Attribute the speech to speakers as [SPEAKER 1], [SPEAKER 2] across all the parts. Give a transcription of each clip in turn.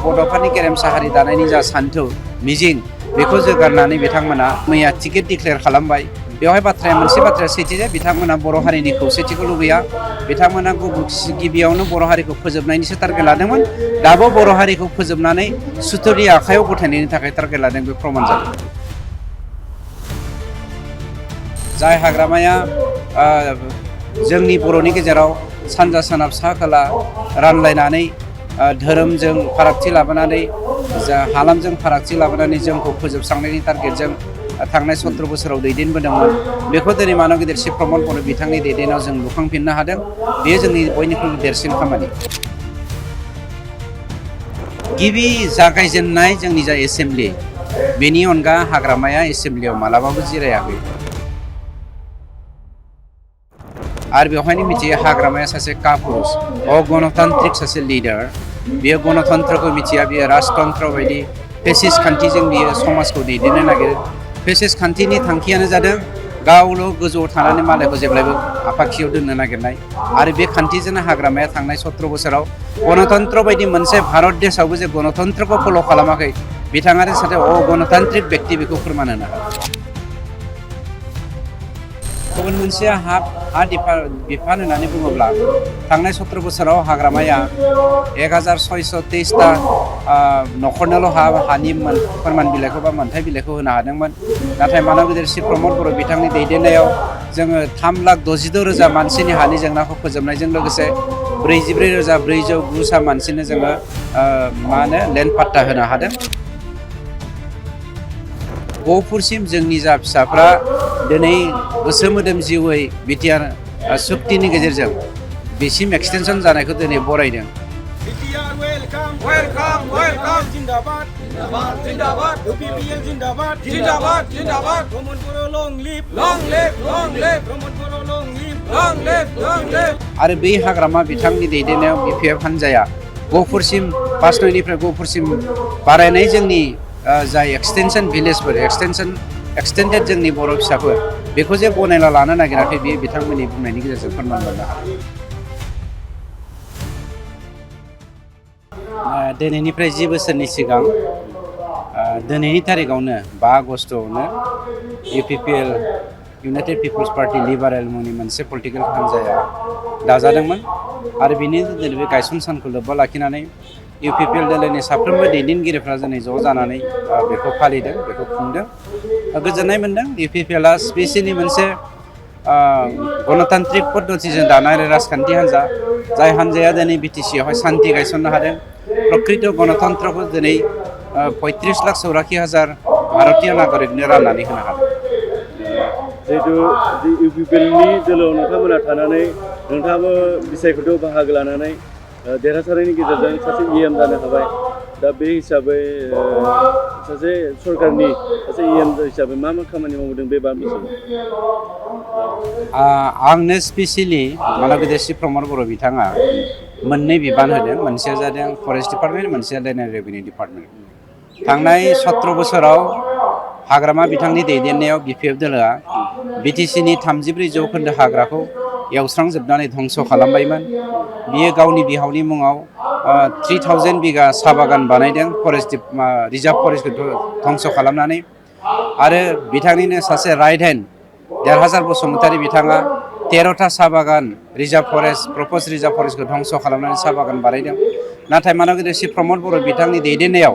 [SPEAKER 1] बड'फानि गेरेमसा हारि दानायनि जा सान्थौ मिजिं बेखौ जोगारनानै बिथांमोना मैया टिकेट डिक्लेयार खालामबाय। बेवहाय मोनसे बाथ्राया सैथो जे बिथांमोना बर' हारिनि खौसेथिखौ लुबैया। बिथांमोना गिबियावनो बर' हारिखौ फोजोबनायनिसो टारगेट लादोंमोन। दाबो बर' हारिखौ फोजोबनानै सुथुरनि आखायाव गथायनायनि थाखाय टारगेट लादों, बे प्रमान जादों। जाय हाग्रामाया जोंनि बर'नि गेजेराव सानजा सोनाब सा खोला रानलायनानै धोरोमजों फारागथि लाबोनानै हालामजों फारागथि लाबोनानै जोंखौ फोजोबस्रांनायनि टारगेटजों थांनाय 17 बोसोराव दैदेनबोदोंमोन। बेखौ दिनै मानब गिदिर शिव प्रमद बर' बिथांनि दैदेननायाव जों लुखांफिननो हादों। बेयो जोंनि बयनिख्रुइबो देरसिन खामानि। गिबि जागायजेननाय जोंनि जा एसेम्ब्लि, बेनि अनगा हाग्रामाया एसेम्ब्लियाव मालाबाबो जिरायाखै। आरो बेवहायनो मिथियो हाग्रामाया सासे कापुरुष, गणतान्त्रिक सासे लिडार। बियो गणतन्त्रखौ मिथिया, बियो राजतन्त्र बायदि फेसिस्ट खान्थिजों बियो समाजखौ दैदेननो नागिरो। फेसिस्ट खान्थिनि थांखियानो जादों गावल' गोजौआव थानानै मालायखौ जेब्लायबो आफाखियाव दोननो नागिरनाय। आरो बे खान्थिजोंनो हाग्रामाया थांनाय 17 बोसोराव गणतन्त्र बायदि मोनसे भारत देशआवबो जे गणतन्त्रखौ फल' खालामाखै, बिथाङानो सासे गणतान्त्रिक बेक्ति, बेखौ फोरमान होनो हादों। गुबुन मोनसेया हा बिफान होननानै बुङोब्ला थांनाय 17 बोसोराव हाग्रामाया 1623टा न'खरनोल' हानि फोरमान बिलाइखौ बा मोनथाय बिलाइखौ होनो हादोंमोन। नाथाय मानब गिदिर शिव प्रमद बर' बिथांनि दैदेननायाव जोङो 3,66,000 मानसिनि हानि जेंनाखौ फोजोबनायजों लोगोसे 44,409 मानसिनो जोङो लेन्ड पाट्टा होनो हादों। गहपुरसिम जोंनि जा फिसाफ्रा दिनै गोसो मोदोम जिउयै बिटिआर सुक्तिनि गेजेरजों बेसिम एक्सटेनसन जानायखौ दिनै बरायदों। आरो बै हाग्रामा बिथांनि दैदेननायाव BPF हान्जाया गहपुरसिम 5 नयनिफ्राय गहपुरसिम बारायनाय जोंनि जाय एक्सटेनसन भिलेजफोर, एक्सटेन्डेड जोंनि बर' फिसाफोर, बेखौ जे गनायना लानो नागिराखै, बेयो बिथांमोननि बुंनायनि गेजेरजों फोरमान मोननो हादों। दिनैनिफ्राय 10 बोसोरनि सिगां दिनैनि थारिखआवनो 5 आगस्टआवनो UPPL united people's party liberal मुंनि मोनसे पलिटिकेल हान्जाया दाजादोंमोन। आरो बिनि दिनै बे गायसन सानखौ लोब्बा लाखिनानै UPPL दोलोनि साफ्रोमबो दैदेनगिरिफ्रा दिनै ज' जानानै बेखौ फालिदों, बेखौ खुंदों। गोजोननाय मोन्दों। UPPLआ स्पेसियेलि मोनसे गणतान्त्रिक पद्धतिजों दानाय राजखान्थि हान्जा, जाय हान्जाया दिनै BTCआवहाय सान्थि गायसननो हादों। प्रकृत गणतन्त्रखौ दिनै 35,84,000 भारतीय नागरिकनो राननानै होनो हादों।
[SPEAKER 2] जिहेतु UPPLनि दोलोआव नोंथांमोना थानानै नोंथाङाबो बिसायख'थियाव बाहागो लानानै देरहासारनायनि गेजेरजों सासे EM जानो हाबाय। दा बे हिसाबै सासे सरकारनि सासे EM हिसाबै मा खामानि मावदों बे 5 बोसोराव?
[SPEAKER 1] आंनो स्पेसियेलि मानब गिदिर शिव प्रमद बर' बिथाङा मोननै बिबान होदों। मोनसेया जादों फरेस्ट डिपार्टमेन्ट, मोनसेया लेन्ड रेभिनिउ डिपार्टमेन्ट। थांनाय 17 बोसोराव हाग्रामा बिथांनि दैदेननायाव BPF दोलोआ BTCनि 33% हाग्राखौ एवस्रांजोबनानै धंस' खालामबायमोन। बियो गावनि बिहावनि मुङाव 3000 बिगा साहा बागान बानायदों, रिजार्भ फरेस्टखौ धंस' खालामनानै। आरो बिथांनिनो सासे राइट हेन्ड देरहासार बसुमतारी बिथाङा 13टा साहा बागान प्रप'ज रिजार्भ फरेस्टखौ धंस' खालामनानै साहा बागान बानायदों। नाथाय मानब गिदिर शिव प्रमद बर' बिथांनि दैदेननायाव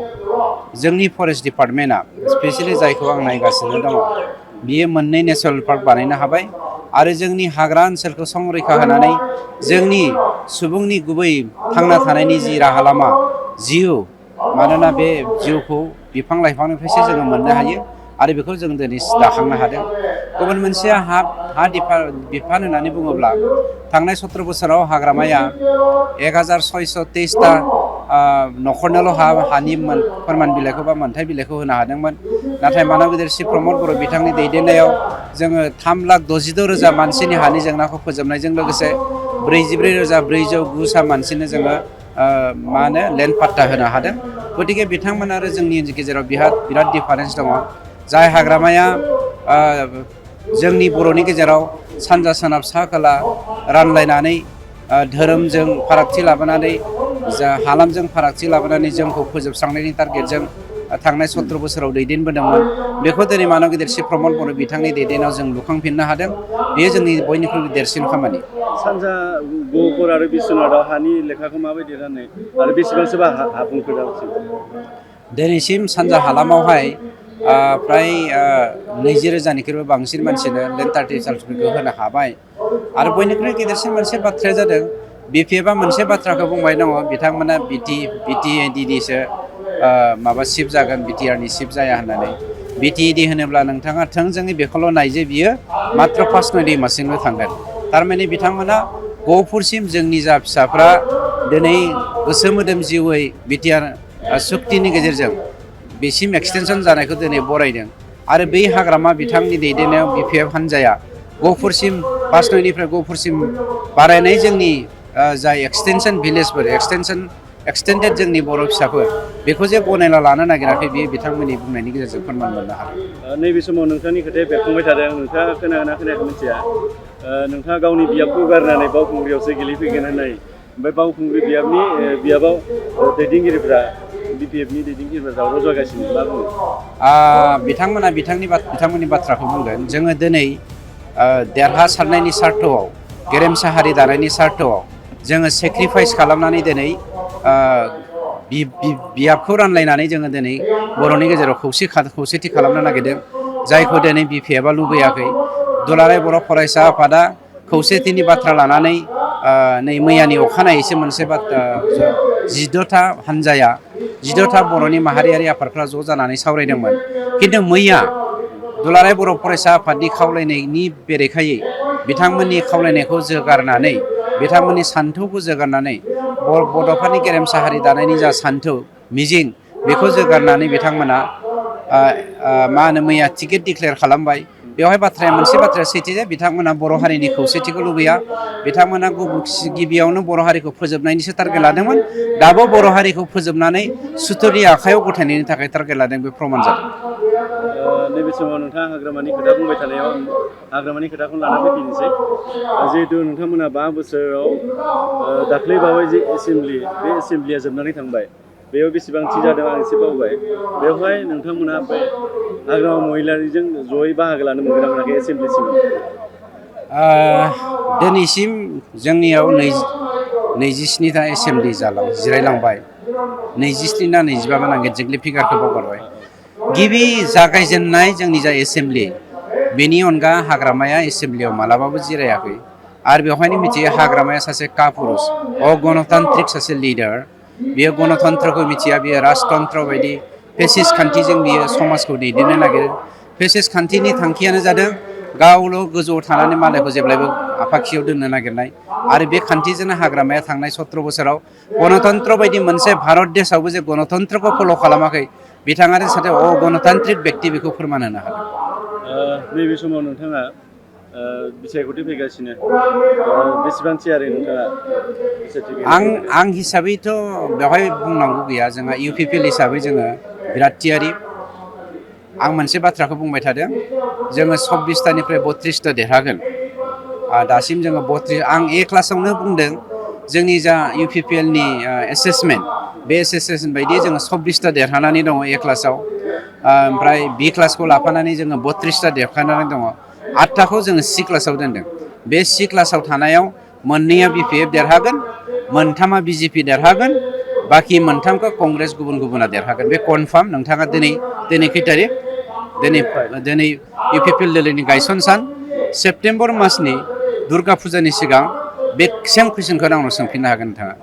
[SPEAKER 1] जोंनि फरेस्ट डिपार्टमेन्टआ स्पेसियेलि जायखौ आं नायगासिनो दङ, बियो 2 नेसनेल पार्क बानायनो हाबाय। आरो जोंनि हाग्रा ओनसोलखौ संरैखा होनानै जोंनि सुबुंनि गुबै थांना थानायनि जि राहा लामा, जिउ, मानोना बे जिउखौ बिफां लाइफांनिफ्रायसो जोङो मोननो हायो। आरो बेखौ जों दिनै दाखांनो हादों। गुबुन मोनसेया हा बिफान होननानै बुङोब्ला थांनाय 17 बोसोराव हाग्रामाया 1623टा न'खरनोल' हानि फोरमान बिलाइखौ बा मोनथाय बिलाइखौ होनो हादोंमोन। नाथाय मानब गिदिर शिव प्रमद बर' बिथांनि दैदेननायाव जोङो 3,66,000 मानसिनि हानि जेंनाखौ फोजोबनायजों लोगोसे 44,409 मानसिनो जोङो लेन्ड पाट्टा होनो हादों। गतिके बिथांमोन आरो जोंनि गेजेराव बिराद डिफारेन्स दङ। जाय हाग्रामाया जोंनि बर'नि गेजेराव सानजा सोनाब सा खोला रानलायनानै धोरोमजों फारागथि लाबोनानै जा हालामजों फारागथि लाबोनानै जोंखौ फोजोबस्रांनायनि टारगेटजों थांनाय 17 बोसोराव दैदेनबोदोंमोन बेखौ दिनै मानब गेदेरसि प्रमद बर' बिथांनि दैदेननायाव जों लुखांफिननो हादों बेयो जोंनि बयनिख्रुइबो देरसिन खामानि।
[SPEAKER 2] सानजा गहपुर आरो बिश्वनाथआव हानि लेखाखौ माबायदि राननाय आरो बेसेबांसोबा हा बुंखो दासिम?
[SPEAKER 1] दिनैसिम सानजा हालामावहाय फ्राय 20,000निख्रुइबो बांसिन मानसिनो लेन्ड टाइटेल सार्टिफिकेटखौ होनो हाबाय आरो बयनिख्रुइ गेदेरसिन मोनसे बाथ्राया जादों BPFआ मोनसे बाथ्राखौ बुंबाय दङ बिथांमोना BTEDनिसो माबा सिफ जागोन BTRनि सिफ जाया होननानै। BTED होनोब्ला नोंथाङा थोंजोङै बेखौल' नाय जे बियो मात्र 5 दैमासिमल' थांगोन थारमाने बिथांमोना गहपुरसिम जोंनि जा फिसाफ्रा दिनै गोसो मोदोम जिउयै BTR सुक्तिनि गेजेरजों बेसिम एक्सटेनसन जानायखौ दिनै बरायदों आरो बै हाग्रामा बिथांनि दैदेननायाव BPF हान्जाया गहपुरसिम 5 निफ्राय गहपुरसिम बारायनाय जोंनि जाय एक्सटेनसन भिलेजफोर एक्सटेन्डेड जोंनि बर' फिसाफोर बेखौ जे गनायना लानो नागिराखै बेयो बिथांमोननि बुंनायनि गेजेरजों फोरमान मोननो हादों।
[SPEAKER 2] नैबे समाव नोंथांनि खोथाया बेरखांबाय थादों नोंथाङा खोनागोना खोनायाखै मिथिया नोंथाङा गावनि बियाबखौ गारनानै बावखुंग्रियावसो गेलेफैगोन होननाय ओमफ्राय बावखुंग्रि बियाबाव दैदेनगिरिफ्रा BPFनि दैदेनगिरिफ्रा दावराव जागासिनो मा बुङो?
[SPEAKER 1] बिथांमोननि बाथ्राखौ बुंगोन जोङो दिनै देरहासारनायनि सार्थआव गेरेमसा हारि दानायनि सार्थआव जोङो सेक्रिफाइस खालामनानै दिनै बियाबखौ रानलायनानै जोङो दिनै बर'नि गेजेराव खौसेथि खालामनो नागिरदों जायखौ दिनै BPFआ लुबैयाखै। दुलाराय बर' फरायसा आफादा खौसेथिनि बाथ्रा लानानै नै मैयानि अखानायैसो मोनसे बाथ्रा 16था हान्जाया 16था बर'नि माहारियारि आफादफ्रा ज' जानानै सावरायदोंमोन खिन्थु मैया दुलाराय बर' फरायसा आफादनि खावलायनायनि बेरेखायै बिथांमोननि खावलायनायखौ जोगारनानै बिथांमोननि सान्थौखौ जोगारनानै बड'फानि गेरेमसा हारि दानायनि जा सान्थौ मिजिं बेखौ जोगारनानै बिथांमोना मा होनो मैया टिकेट डिक्लेयार खालामबाय। बेवहाय मोनसे बाथ्राया सैथो जे बिथांमोना बर' हारिनि खौसेथिखौ लुबैया बिथांमोना गिबियावनो बर' हारिखौ फोजोबनायनिसो टारगेट लादोंमोन दाबो बर' हारिखौ फोजोबनानै सुथुरनि आखायाव गथायनायनि थाखाय टारगेट लादों बे प्रमान जादों।
[SPEAKER 2] नैबे समाव नोंथाङा हाग्रामानि खोथा बुंबाय थानायाव हाग्रामानि खोथाखौ लाना फैफिननोसै जिहेतु नोंथांमोना 5 बोसोराव दाख्लैबावै जे एसेमब्लि बे एसेमब्लिया जोबनानै थांबाय बेयाव बेसेबांथि जादों आं एसे बावबाय बेवहाय नोंथांमोना बे हाग्रामा महिलारिजों जयै बाहागो लानो मोनगोन ना मोनाखै एसेमब्लिसिम?
[SPEAKER 1] दिनैसिम जोंनियाव 27था एसेमब्लि जिरायलांबाय 27 ना 25 आं एक्जेक्टलि फिगारखौ बावगारबाय। गिबि जागायजेननाय जोंनि जा एसेमब्लि बेनि अनगा हाग्रामाया एसेमब्लियाव मालाबाबो जिरायाखै आरो बेवहायनो मिथियो हाग्रामाया सासे कापुरुष गणतान्त्रिक सासे लिडार बियो गणतन्त्रखौ मिथिया बियो राजतन्त्र बायदि फेसिस्ट खान्थिजों बियो समाजखौ दैदेननो नागिरो। फेसिस्ट खान्थिनि थांखियानो जादों गावल' गोजौआव थानानै मालायखौ जेब्लायबो आफाखियाव दोननो नागिरनाय आरो बे खान्थिजोंनो हाग्रामाया थांनाय 17 बोसोराव गणतन्त्र बायदि मोनसे भारत देशआवबो जे गणतन्त्रखौ फल' खालामाखै बिथाङानो सासे अगणतान्त्रिक बेक्ति बेखौ फोरमान होनो हादों।
[SPEAKER 2] नैबे समाव नोंथाङा बिसायख'थि फैगासिनो बेसेबां थियारि नोंथाङा?
[SPEAKER 1] आं हिसाबैथ' बेवहाय बुंनांगौ गैया जोंहा UPPL हिसाबै जोङो बिराद थियारि। आं मोनसे बाथ्राखौ बुंबाय थादों जोङो 26थानिफ्राय 32था देरहागोन दासिम जोङो 32 आं A क्लासावनो बुंदों जोंनि जा UPPLनि एसेसमेन्ट बे एसेसमेन्ट बायदि जोङो 26था देरहानानै दङ A क्लासाव ओमफ्राय B क्लासखौ लाफानानै जोङो 32था देरहानानै दङ 8थाखौ जोङो C क्लासाव दोनदों। बे C क्लासाव थानायाव 2आ BPF देरहागोन 3आ BJP देरहागोन बाखि 3खौ कंग्रेस गुबुना देरहागोन बे कनफार्म। नोंथाङा दिनै खै तारिख दिनै UPPL दोलोनि गायसन सान सेप्तेम्बर मासनि दुर्गा फुजानि सिगां बे सेम कुइसनखौ आंनाव सोंफिननो हागोन नोंथाङा।